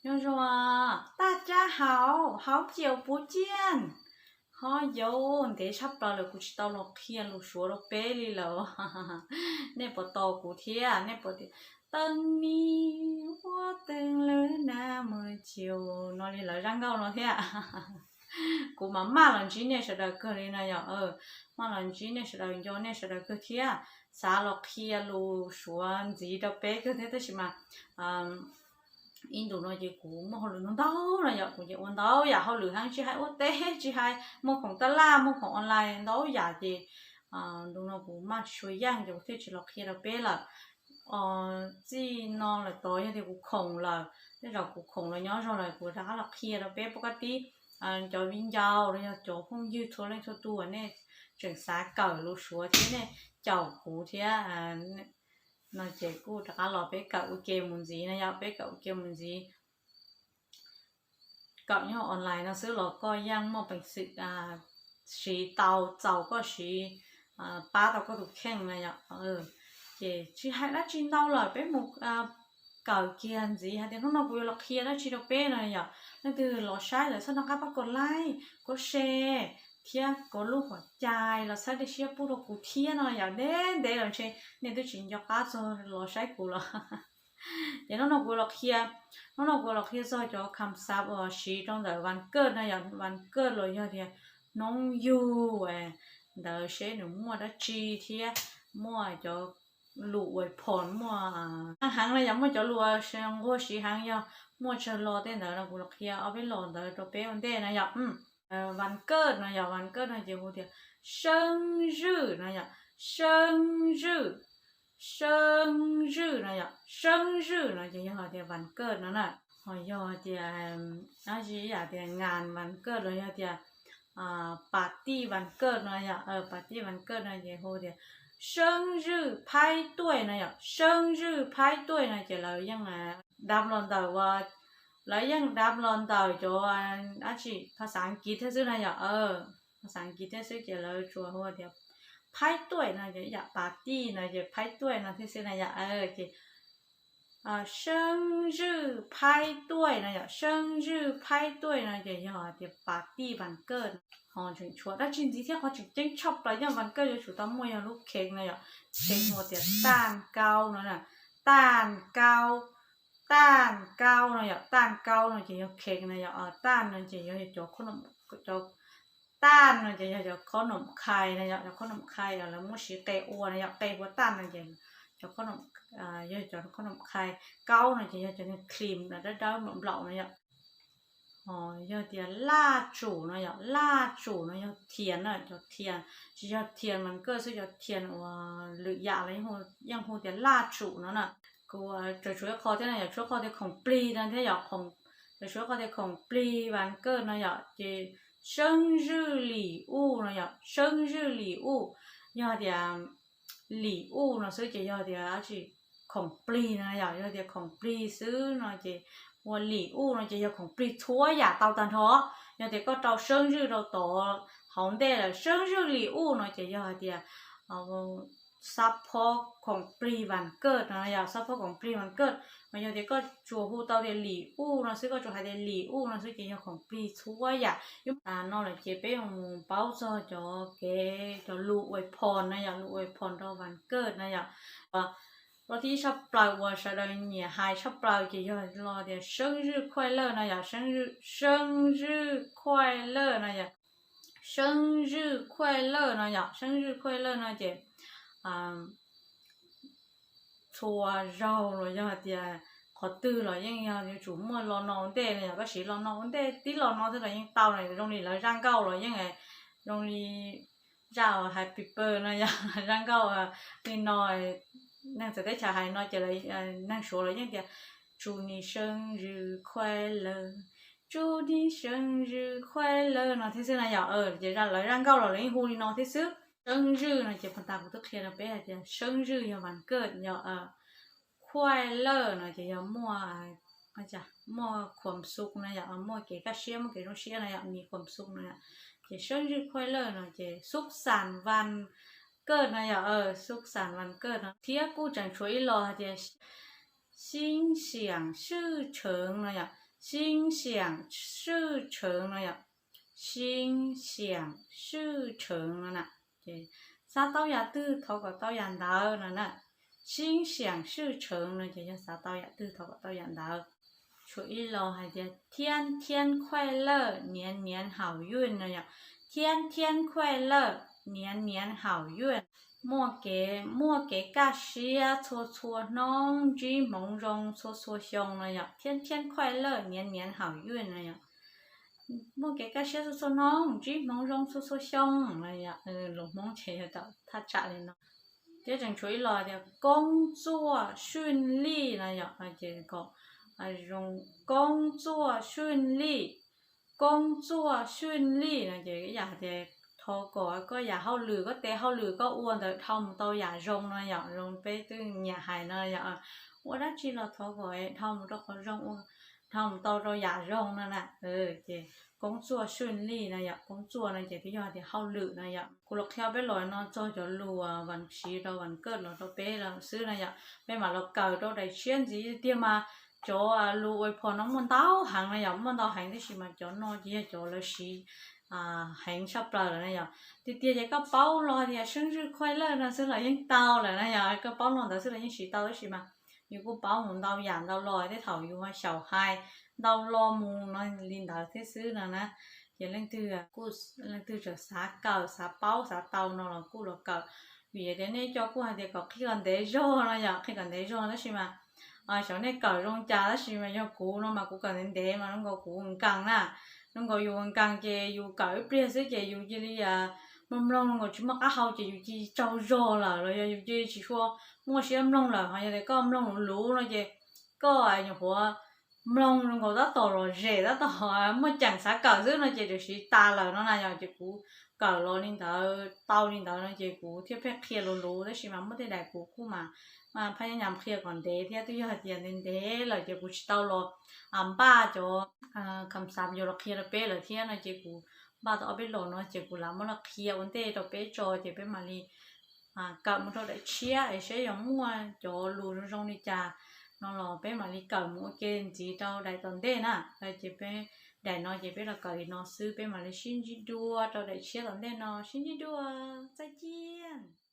Nyob zoo, 大家好, 好久不见. Ho yau, ntev tshaj plaws lawm kuv tsis tau los qhia lus Suav rau peb li lawm. Nej puas tos kuv thiab? Nej puas tias 等你, 我等了那么久 no li lawv zaj nkauj no thiab? Kuv mas maj los ntsib nej sawv daws kawg li no yom. Maj los ntsib nej sawv daws, nco nej sawv daws kawg thiab. Xav los qhia lus Suav ntxiv rau peb kawg thiab tab sis mas ib ntus no ces kuv muaj hauj lwm ntau ntau no yom. Kuv ces ua ntau yam hauj lwm heev, tsis hais ua teb, tsis hais muag khoom taj laj, muag khoom online ntau yam ces ntu no kuv maj tsis tshua yeej ces kuv thiaj tsis los qhia rau peb lawm. Txij no lawm tod yog tias kuv khoom lawm, tej zaum kuv khoom los nyob zoo lawm kuv rov qab los qhia rau peb pab kab tib cov viv ncaus los yog cov phooj ywg txhua leej txhua tus uas nej tseem xav kawm lus Suav thiab nej caum kuv thiab no ces kuj rov qab los peb kawm ua ke mus ntxiv no yom. Peb kawm ua ke mus ntxiv. Kawm nyob online no xwb los koj yeej muaj peev xwm siv tau, txaus koj siv, pab tau koj tus kheej na yom. Ces tsis hais dab tsi ntau lawm, peb mus kawm kiag ntxiv hais tias hnub no kuv yuav los qhia dab tsi rau peb no yom. Leej twg los saib lawm txhob nco qab pab kom like, kom share thiab kom lub hauv cai los txhawb dej siab pub rau kuv thiab no yom. Ntev ntev los ntshe nej twb tsis nco qab txog los saib kuv los. Ces hnub no kuv los qhia, hnub no kuv los qhia txog cov kham xav uas siv rau ntawm vas kawj no yom. Vas kawj los yog tias hnub yug ntawd seb nws muaj dab tsi thiab muaj cov lus uas phom muaj heev no yom, muaj cov lus uas nquag siv heev yog muaj tsawg lo tej ntawd no kuv los qhia ob peb lo ntawd rau peb ua ntej no yom. Vas kawj no yom, vas kawj no ces hu tias seeb zwj no yom, seeb zwj, seeb zwj no yom. Seeb zwj no ces yog tias vas kawj no na. Ho yog tias dab tsi yam tias ngas vas kawj los yog tias pas tij vas kawj no yom, pas tij vas kawj no ces hu tias seeb zwj phaib tuaj no yom. Seeb zwj phaib tuaj no ces lawv yeej dab los ntawm ua, lawv yeej dab los ntawm cov dab tsi phas xav Askiv thiab xwb no yom. Phas xav Askiv thiab xwb ces lawv tsuas hu tias phaib tuaj no ces ib yam pas tij no ces phaib tuaj no thiab xwb na yom. Ces seeb zwj phaib tuaj no yom, seeb zwj phaib tuaj no ces yog tias pas tij vas kawj. Ho tseem tshuav dab tsi ntxiv thiab, qhov tseem ceeb tshaj plaws yog vas kawj yuav tsum tau muaj yog lub kheev no yom. Kheev hu tias taj kaub no, taj kaub, taj kaub no yom. Taj kaub no ces yog kheev no yom, taj no ces yog cov, cov, taj no ces yog cov khob noom khai no yom, cov khob noom khai lawv muab siv qe ua no yom. Qe ua taj no ces cov khob noom, yog cov khob noom khai. Kaub no ces yog cov niag klim dawb dawb nplaum nplaum no yom. Ho yog tias laj tsum no yom, laj tsum no yog thias na, cov thias, tsis yog thias vas kawj xwb, cov thias uas lwm yam los yeej hu tias laj tsum no na. Kuv tseem tshuav ib qho thiab no yom, tshuav qho tias khoom plig no thiab yom, tseem tshuav qho tias khoom plig vas kawj no yom. Ces seeb zwj lim uj no yom, seeb zwj lim uj, yog tias lim uj no xwb ces yog tias dab tsi, khoom plig no yom. Yog tias khoom plig xwb no ces ua lim uj no ces yog khoom plig txhua yam tau tag nrho. Yog tias koj rau seeb zwj rau tod hauv ntej lawm, seeb zwj lim uj no ces yog hais tias xab phob khoom plig vas kawj no yom, xab phob khoom plig vas kawj. Mas yog tias koj tsuas hu tau tias lim uj no xwb, koj tsuas hais tias lim uj no xwb ces yog khoom plig txhua yam. Yus no lawm ces peb yuav mus paub txog cov kev, cov lus ua phom no yom, lus ua phom rau vas kawj no yom. Lo thib ib tshaj plaws uas sawv daws nyiam hais tshaj plaws ces yog lo tias seeb zwj khuaj lawj no yom, seeb zwj khuaj lawj no yom. Seeb zwj khuaj lawj no yom, seeb zwj khuaj lawj no ces txhua zaug los yog tias qhov twg los yeej yog yuav tsum muaj lo no ua ntej no yom. Koj siv lo no ua ntej tib lo no xwb los yeej tau no, zoo li lawv zaj nkauj los yeej, zoo li zaj happy birthday no yom, zaj nkauj li no, neeg txawv teb chaws hais no ces neeg Suav los yeej tias 祝你生日快乐, 祝你生日快乐 no thiab xwb na yom. Ces lawv zaj nkauj los lawv yeej hu li no thiab xwb. Seeb zwj no ces puag ta kuv twb qhia rau peb hais tias seeb zwj yog vas kawj yom, khuaj lawj no ces yog muaj, muaj khuam xuk no yom, muaj kev kaj siab, muaj kev zoo siab no yom, mi khuam xuk no yom. Ces seeb zwj khuaj lawj no ces xub xam vas kawj no yom, xub xam vas kawj no. Thiab kuj tseem tshuav ib lo hais tias xib xiam swj cheev no yom, 心想事成 no yom, 心想事成 no na. Ces xav tau yam twg thov kom tau yam ntawd no na. 心想事成 no ces yog xav tau yam twg thov kom tau yam ntawd. Tshuav ib lo hais tias 天天快乐年年好运 no yom, 天天快乐年年好运, muaj kev, muaj kev kaj siab txhua txhua hnub, ntsib hmoov zoo txhua txhua xyoo no yom, 天天快乐年年好运 no yom. Muaj kev kaj siab txhua txhua hnub, ntsib hmoov zoo txhua txhua xyoo no yom, lus Hmoob ces yog thaj tsam li no. Thiab tseem tshuav ib lo tias 工作顺利 no yom, ces kom 工作顺利, 工作顺利 no ces ib yam tias thov kom koj yam hauj lwm, koj tes hauj lwm koj ua ntawd dhau mus tau yam zoo no yom, zoo peb twb nyiam hais no yom. Ua dab tsi los thov kom dhau mus rau qhov zoo, ua dhau mus tau rau yam zoo no na. Ces 工作顺利 no yom, 工作 no ces twb yog tias hauj lwm no yom. Kuv los qhia peb los no txog cov lus vas siv rau vas kaj los rau peb los xwb no yom, peb mam los kawm rau daim tshiab ntxiv tiag mas. Cov lus ua phom no muaj ntau heev no yom, muaj ntau heev tab sis mas cov no ces yog cov lawv siv heev tshaj plaws lawm na yom. Tiag tiag ces koj paub lo tias 生日快乐 no xwb los yeej tau lawm na yom, koj paub lo ntawd xwb los yeej siv tau tab sis mas yus kuj paub mus ntau yam ntau lo, tej thaum yus ho xyaum hais ntau lo mus no li ntawd thiab xwb no na. Ces leej twg kuj, leej twg tseem xav kawm xav paub xav tau no los kuj los kawm. Vim tias nej cov kuj hais tias kom qhia kom ntev zog no yom, qhia kom ntev zog tab sis mas xyov nej kawm zoo cas tab sis mas yog kuv no mas kuv kawm ntev ntev mas zoo nkaus kuv nkees na. Zoo nkaus yus nkees ces yus kawm ib pliag xwb ces yus cia li mloog mloog zoo nkaus tsis muaj qab hau ces yus cia li tsaug zog lawm los yog yus cia li tsis tshua muaj siab mloog lawm. Ho yog tias koj mloog luv luv no ces koj nyuam qhuav mloog zoo nkaus tab tom lom zem tab tom muaj ceem xav kawm xwb no ces tam sim tas lawm no na yom. Ces kuv kawm los li ntawd tau li ntawd no ces kuv thiaj pheej qhia luv luv tab sis mas muaj tej daim kuv kuj mas phaj nyab nyam qhia kom ntev thiab twb yog hais tias ntev ntev lawm ces kuv tsis tau los npaj cov kham xav yuav los qhia rau peb lawm thiab no ces kuv npaj tau ob peb los no ces kuv lam muab los qhia ua ntej rau peb tso ces peb mam li kawm mus rau daim tshiab es saib yog muaj cov lus zoo zoo li cas no los peb mam li kawm mus ua ke ntxiv rau daim tom ntej na. Ces peb daim no ces peb los kawm li no xwb, peb mam li sib ntsib dua rau daim tshiab tom ntej no, sib ntsib dua, txais ciaj.